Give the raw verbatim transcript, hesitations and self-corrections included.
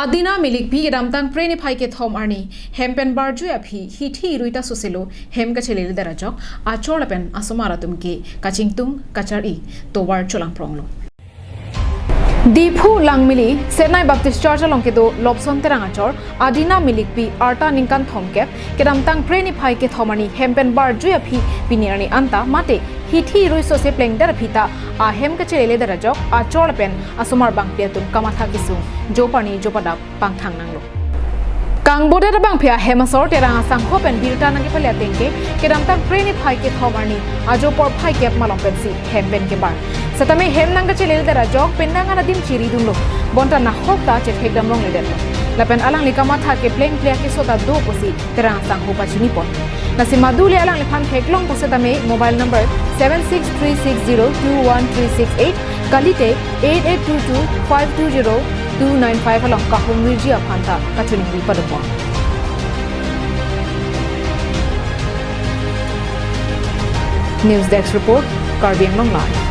Adina Milikpi kedamtang Phre niphai kethom arni hem pen barjui aphi hithi rui ta soselo hem kachelele det ajok achor lapen asomar atum ke kachingtung kachari tovar cholangpronglo. Diphu Langmili Senai Baptist Church along kedo Lobson Terang achor Adina Milikpi arta ningkan thomkep kedamtang Phre niphai kethom arni hem pen barjui aphi pini arni anta mate hithi rui sose plengdet aphi ta ahem kachelele det ajok achor lapen asomar bangpi atum kamatha kesung joparni jopadap pangthang nanglo. Kangbodet abangpi ahem asor Terang asangho pen birta nangkepale ateng ke kedamtang Phre niphai kethom arni ajo porphai kep malom pensi hem pen kebar. Setame hem nangkachelele det ajok penang anadim chiridunlo. Bonta nahok ta chethek damlongledetlo. Lapen alangli kamatha kepleng ple akeso ta do pusi Terang asangho pachinipon. Lasi madule alangliphan theklong pusetame mobile number seven six three six zero two one three six eight, kalite eight eight two two five two zero two nine five along kahumriji aphan ta kachiningri padopon. News Desk Report, Karbi Anglong Live.